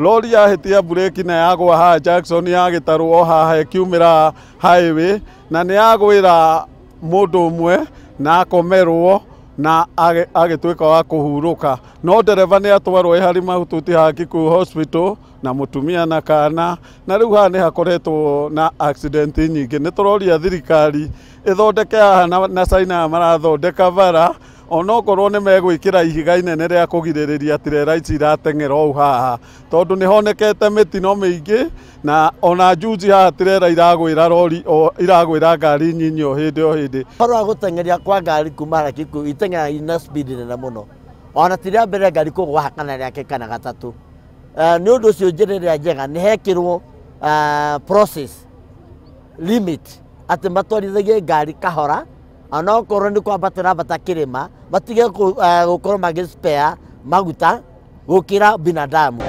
Rori yahĩtia mburĩki na yagwa haha Jackson ya gĩtarũ o haha ĩkiumĩra highway, na nĩ yagwĩra mũndũ ũmwe na akomerwo na agĩtuĩka wa kũhurũka, no ndereba nĩ atwarwo ĩ harĩ mahututi haha Kikuyu Hospital na mũtumia na kana. Na rĩu haha nĩ hakoretwo na accident nyingĩ. Nĩ tũroria thirikari ĩthondeke haha na China aya marathondeka bara, onokorwo nĩ megwĩkĩra ihiga inene rĩa kũgirĩrĩria tirera ici irateng'era ũũ haha, tondũ nĩ honekete mĩtino mĩingĩ, na ona juzi haha tirera iragwĩra rori o iragwĩra ngari nyinyi o hĩndĩ o hĩndĩ. Ũhoro wa gũteng'eria kwa ngari kuma harĩa Kikuyu, iteng'eraga ina speed nene mũno, ona ti rĩa mbere ngari kũgwa haha kana rĩa kerĩ kana gatatũ. Nĩ ũndũ ũcio njĩra ĩrĩa njega nĩ hekĩrwo process limit atĩ matwarithagie ngari kahora, onokorwo nĩ kwambatĩra ambata kĩrĩma, matige gũkorwo magĩ spare maguta gũkĩra binadamu.